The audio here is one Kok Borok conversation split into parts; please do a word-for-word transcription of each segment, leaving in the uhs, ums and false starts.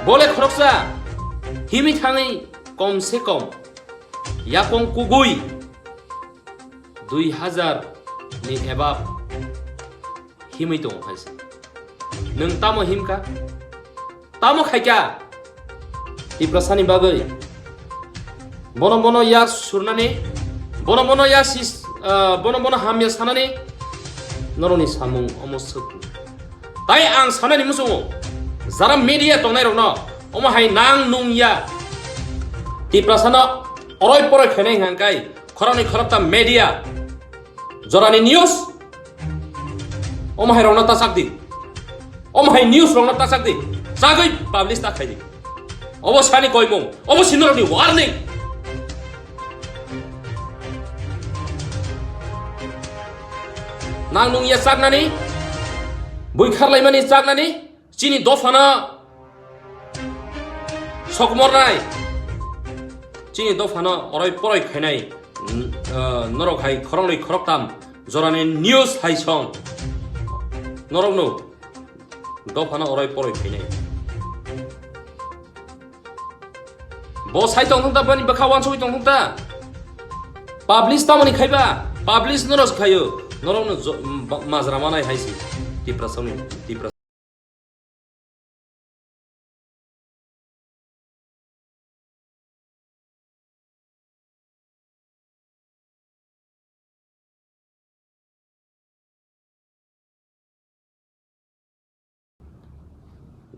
Bole khoroksa himwi thangwi kom se kom yapong kugui dui hazar ni above himwi tongo hai se. Nwng tamo himkha? Tamo khaikha? Tiprasani bagwi bono bono ya surnani, bono bono ya sis, ah, bono bono hamya sanani norokni samung omo swk. Tai ang sanani muchungo, jara media tongnairokno omo hai nang nung ya. Tiprasano oroi poroi khainai hwnka hwnkhe khoroknwi khorokta media jorani news. Omo hai rokno ta chak di. Omo hai news rokno ta chak di. Chagwi publish ta khai di. Obo sani koimung. Obo sinorokni warning. Nang nung ya chaknani, bui kharlaimani chaknani, chini dophano sokmornai, chini dophano oroi poroi khainai, n-, ah, norok hai khoroknwi khoroktam jorani news hai song norokno dophano oroi poroi khainai. Bo sai tong thung ta, bani bwkha wansugwi tong thung ta. Publish tamoni khaiba, publish norok khaio, norokno jo-, m-, ba-, majra manai hai si. Tiprasani, Tipra.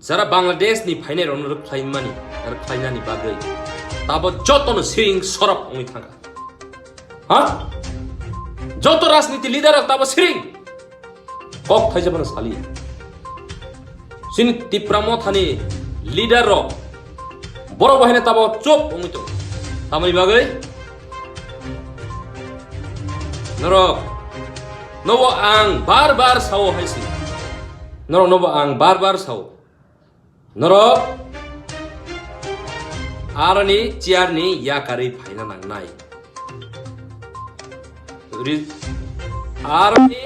Jara Bangladesh ni phainai rokno rwkhlaimani, rwkhlainani bagwi tabo jotono siring sorop wngwi thangkha. Ha? Joto rajniti leader rok tabo siring. Kok thaijabano sali. Chini Tipra Mothani leader rok borok bahai tabo chop wngwi tongo. Tamoni bagwi norok nobo ang bar bar sao hai si. Norok nobo ang bar bar sao. Norok aroni chair ni yakarwi phaina nangnai. Ri-, aroni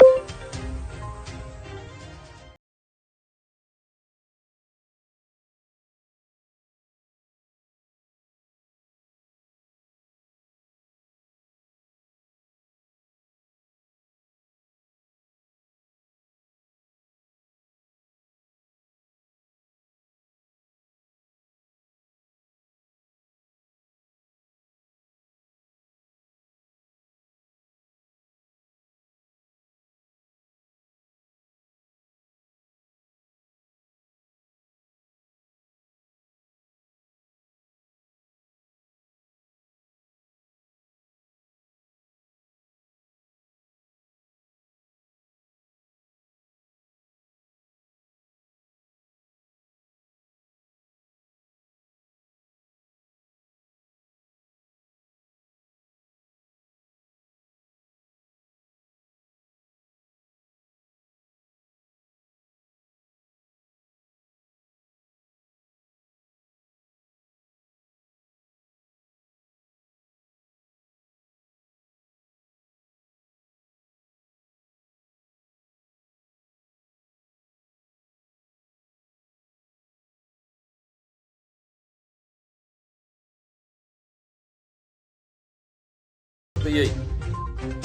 Twiwi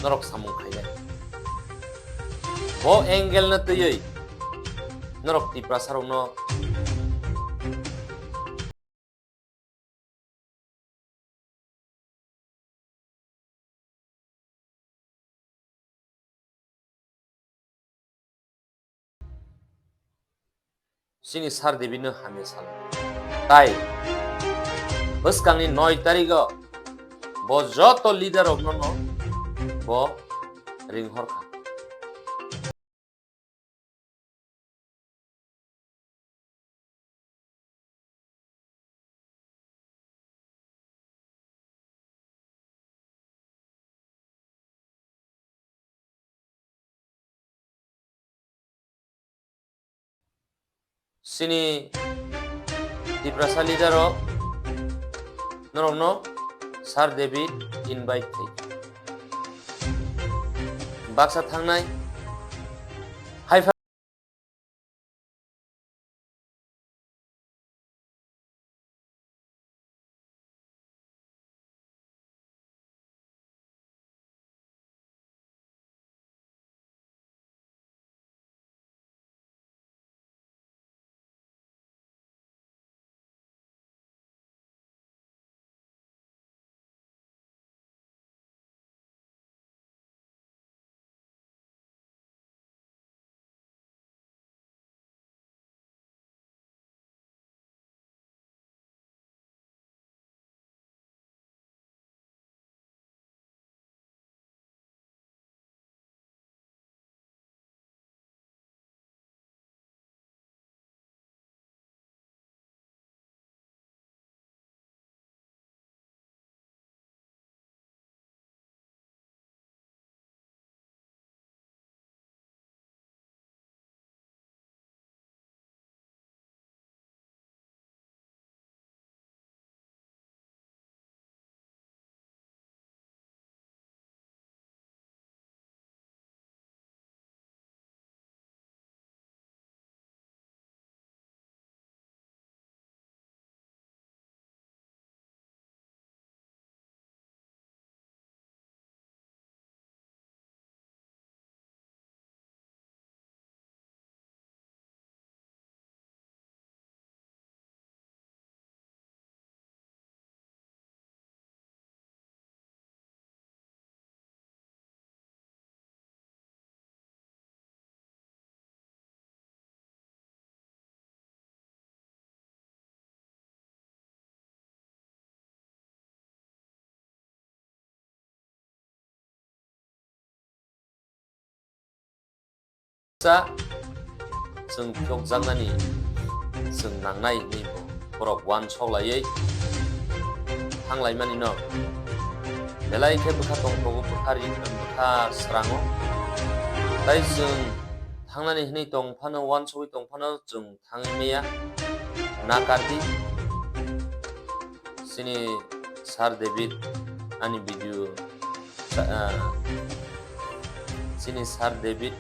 norok samung khainai. Bo angle no twiwi norok Tiprasa rokno Chini Sir David no hamya sal. Tai bwskangni noi tarigo bo joto leader rokno no bo ringhor kha. Chini Tiprasa leader rok norokno Sir David invite khai. Baksa thangnai hai Sa chwng phiyokjaknani chwng nangnai hinwi bo borok uansuk laiwi thang laimani no. Belai khe bwkha tongthogo, bwkha ri-, bwkha srango. Tai chwng thangnani hinwi tong phano, uansugwi tong phano chwng thangwi maya. Nakardi. Chini Sir David ani video, ah, chini Sir David.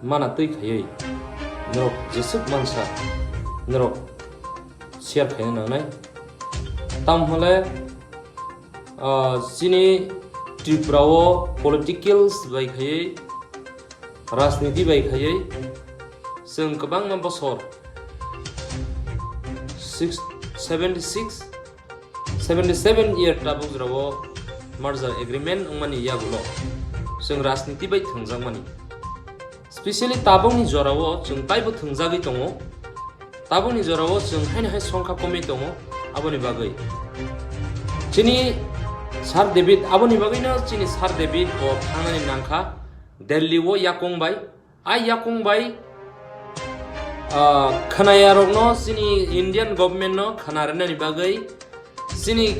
Mana twi khaiwi norok jeswk mansa norok share khaina nangnai. Tamo hwnle, ah, chini Tripura o politicals bai khaiwi, rajniti bai khaiwi chwng kwbangma bosor six, seventy six, seventy seven year tabuk jorao merger agreement wngmani yagulo chwng rajniti bai thwngjakmani. Specially tabukni jorao chwng taibo thwngjagwi tongo. Tabukni jorao chwng haino hai songkha komwi tongo. Aboni bagwi chini Sir David, aboni bagwino chini Sir David bo thangnani nangkha Delhi o yakung bai. A yakung bai, ah, khwnayarokno chini Indian government no khwna rwnani bagwi chini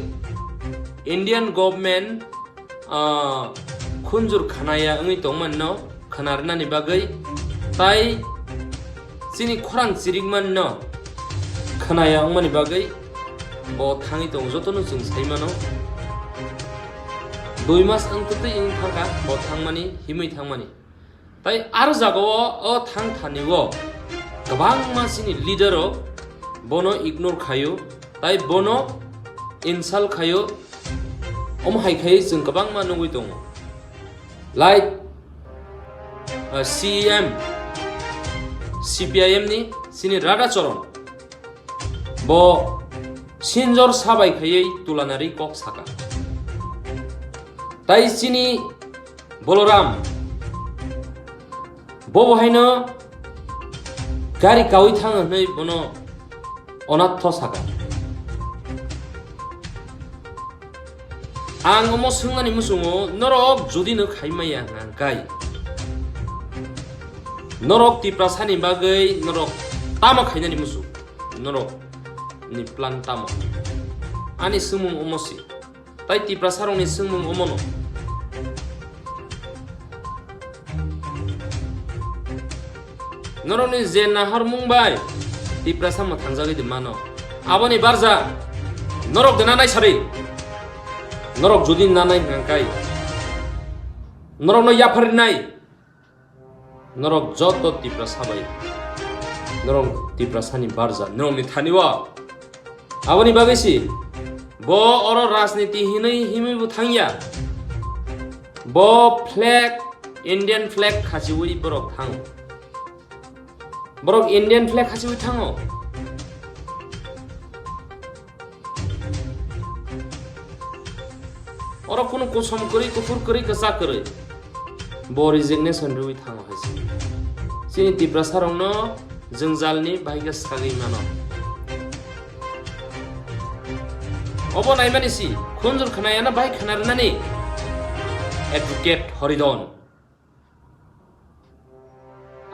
Indian government, ah, khunjur khwnaya wngwi tongmani no khwna rwnani bagwi, tai chini khorang chirikmani no khwnaya wngmani bagwi bo thangwi tongo, jotono chwng sai mano. Dui mas wng twtwi wng thangkha bo thangmani, himwi thangmani. Tai aro jagao o thang thani o kwbangma chini leader rok bono ignore khaio, tai bono insult khaio, omo hai khai chwng kwbangma nugwi tongo. Like, uh, C M, C P I M ni chini Radha Charan, bo sinjor sabai khaiwi tulanari kok saka. Tai chini Boloram, bo bo haino gari kawi thang hwnwi bono onatho saka. Ang omo swngnani muchungo, norok jodi no khai maya hwnkha hwnkhe, norok Tiprasani bagwi norok tamo khainani muchung? Norok ni plan tamo? Ani swngmung omo si. Tai Tiprasarokni swngmung omono. Norokni je nahormung bai Tiprasa mwthangjagwi de mano. Aboni barja norok de nanai sari. Norok jodi nanai hwnkha hwnkhe norokno yapharnai. Norok joto Tiprasa bai, norok Tiprasani barja, norokni thani o. Aboni bagwi si bo oro rajniti hinwi himwi bo thangya. Bo flag, Indian flag khachiwi borok thango. Borok Indian flag khachiwi thango. Oro kunu kosom kwrwi, kuphur kwrwi, kwchak kwrwi. Bo resignation rwui thango hai se. Chini Tiprasarokno jwngjalni bahai khe sagwi mano. Obo naimani si, khunjur khwnayana bahai khwna rwnani Advocate Horidon.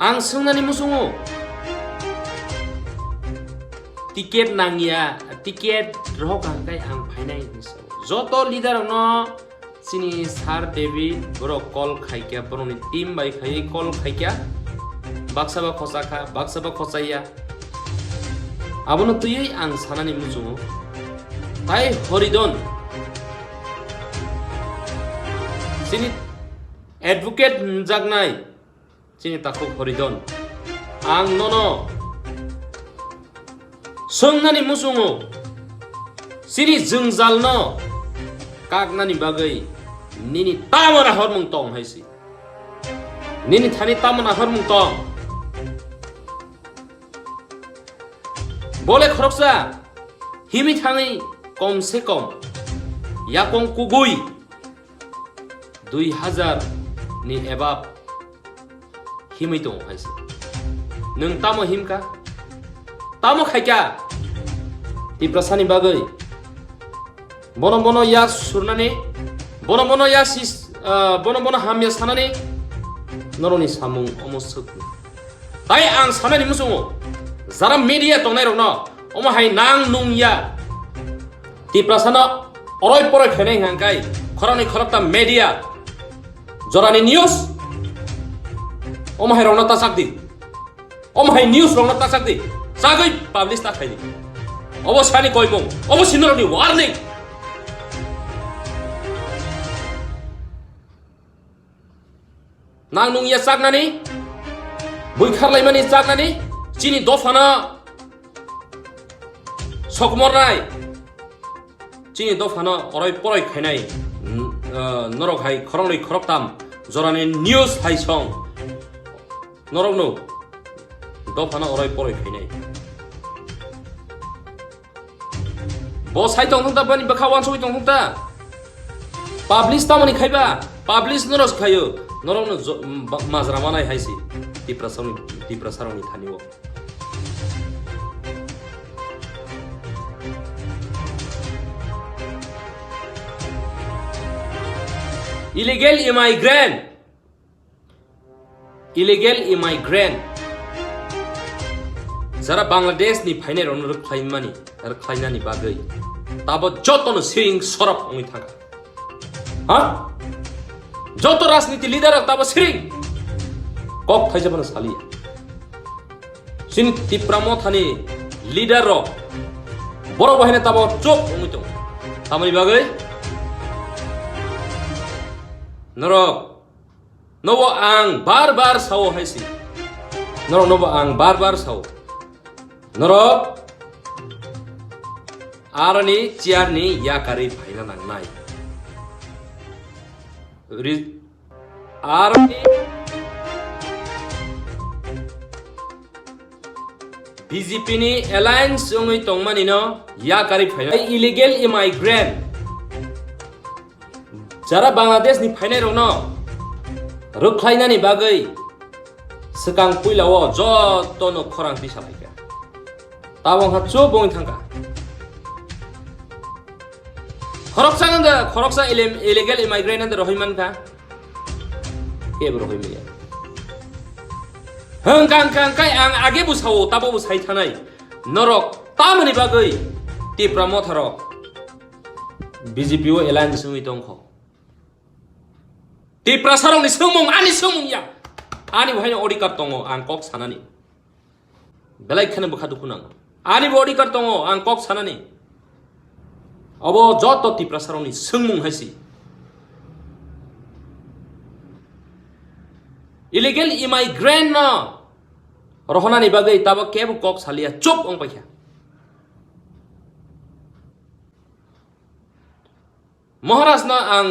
Ang swngnani muchungo, ticket nangya, ticket rohok hwnkhe ang phainai hinwi sao. Joto leader rokno Chini Sir David borok call khaikya, borokni team bai khaiwi call khaikya. Baksa ba khochakha, baksa ba khochaiya. Abono twiwi ang sanani muchungo. Tai Horidon, chini advocate hwnjaknai, chini takhuk Horidon, ang nono swngnani muchungo, chini jwngjalno kaknani bagwi nini tamo nahormung tong hai si? Nini thani tamo nahormung tong? Bole khoroksa himwi thangwi kom se kom yakung kugui dui hazar ni above himwi tongo hai se. Nwng tamo himkha? Tamo khaikha? Tiprasani bagwi bono bono yak surnani, bono bono yak sis-, ah, bono bono hamya sanani norokni samung omo swkni. Tai ang sanani muchungo, jara media tongnairokno omo hai nang nung ya. Tiprasano oroi poroi khainai hwnka khe khoroknwi khorokta media, jorani news, omo hai rokno ta chak di. Omo hai news rokno ta chak di. Chagwi publish ta khai di. Obo sani koimung, obo sinorokni warning. Nang nung ya chaknani, bui kharlaimani chaknani, chini dophano sokmornai, chini dophano oroi poroi khainai, n-, ah, norok hai khoroknwi khoroktam jorani news hai song, norokno dophano oroi poroi khainai. Bo sai tong thung ta, bani bwkha wansugwi tong thung ta. Publish tamoni khaiba, publish norok khaio, norokno jo-, ba-, majra manai hai si. Tiprasarokni, Tiprasarokni thani o. Illegal immigrant. Illegal immigrant, jara Bangladesh ni phainai rokno rwkhlaimani, rwkhlainani bagwi tabo jotono siring sorop wngwi thangkha. Ha? Joto rajniti leader rok tabo siring kok thaijabano saliya. Chini Tipra Mothani leader rok borok bo haino tabo chuk wngwi tongo. Tamoni bagwi norok Nobo ang bar bar sao hai si. Norok nobo ang bar bar sao. Norok aroni chair ni yakarwi phaina nangnai. Ri-, aroni B J P ni alliance wngwi tongmani no yakarwi phaina. Illegal immigrant. Jara Bangladesh ni phainai rokno rwkhlainani bagwi swkang puila o joto no khorang tisa laikha. Tabo wngkha chuk wngwi thangkha. Khoroksa wngkha, khoroksa ile-, illegal immigrant wngkha rohoi mankha. Kebo rohoi maya. Hwnkha, hwnkha, hwnkha, ang age bo sao, tabo bo sai thanai. Norok tamoni bagwi Tipra Motha rok B J P o alliance wngwi tongkho. Tiprasa rokni swngmung ani swngmung ya. Ani bo haino odhikar tongo ang kok sanani. Belai kheno bwkha dukhu nango. Ani bo odhikar tongo ang kok sanani. Obo joto Tiprasa rokni swngmung hai si. Illegal immigrant no rohonani bagwi tabo kebo kok saliya, chup wng paikha. Maharaj no ang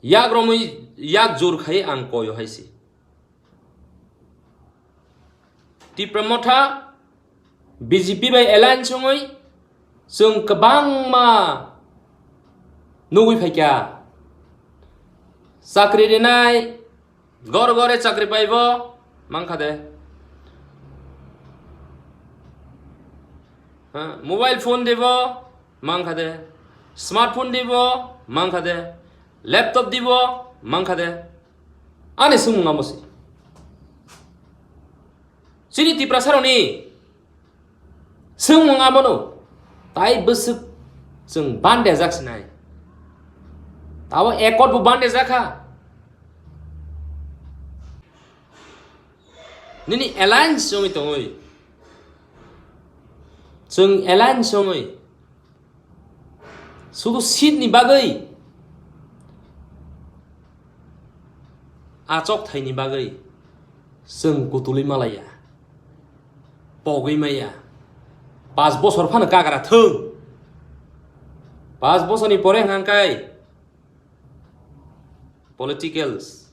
yak romwi yak jur khai ang koyo hai si. Tipra Motha B J P bai alliance wngwi chwng kwbangma nugwi phaikha. Chakri rinai, gor gore chakri paibo mankha de. Ha, mobile phone dibo mankha de. Smartphone dibo mankha de. Laptop dibo mankha de. Ani swngmung amo se. Chini Tiprasa rokni swngmung abono tai bwswk chwng bandya jak sinai. Abo accord bo bande jakha. Nini alliance wngwi tongwi. Chwng alliance wngwi. Sudu seat ni bagwi. Achok thaini bagwi. Chwng kutulwi malaya. Pogwi maya. Pas bosor phano kagra thung. Pas bosorni pore hwnka kai. Politicals.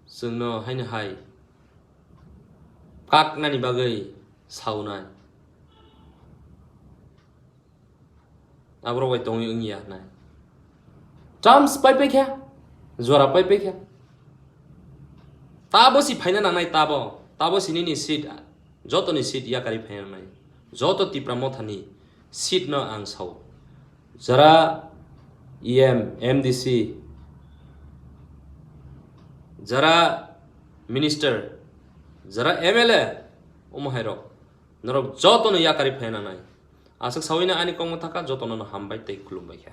Chwngno haino hai kaknani bagwi saunai. Aborok bai tongwi wngya hnai. Chance pai pai kha, jora pai pai kha. Tabo si phaina nangnai tabo, tabo si nini seat, jotoni seat yakari phaina nangnai. Joto Tipra Mothani seat no ang sao. Jara E M, M D C, jara minister, jara M L A, omo hai rok. Norok jotono yakari phaina nangnai. Aswk sawino ani kokno thaka jotono no hambai tei khulumbai kha.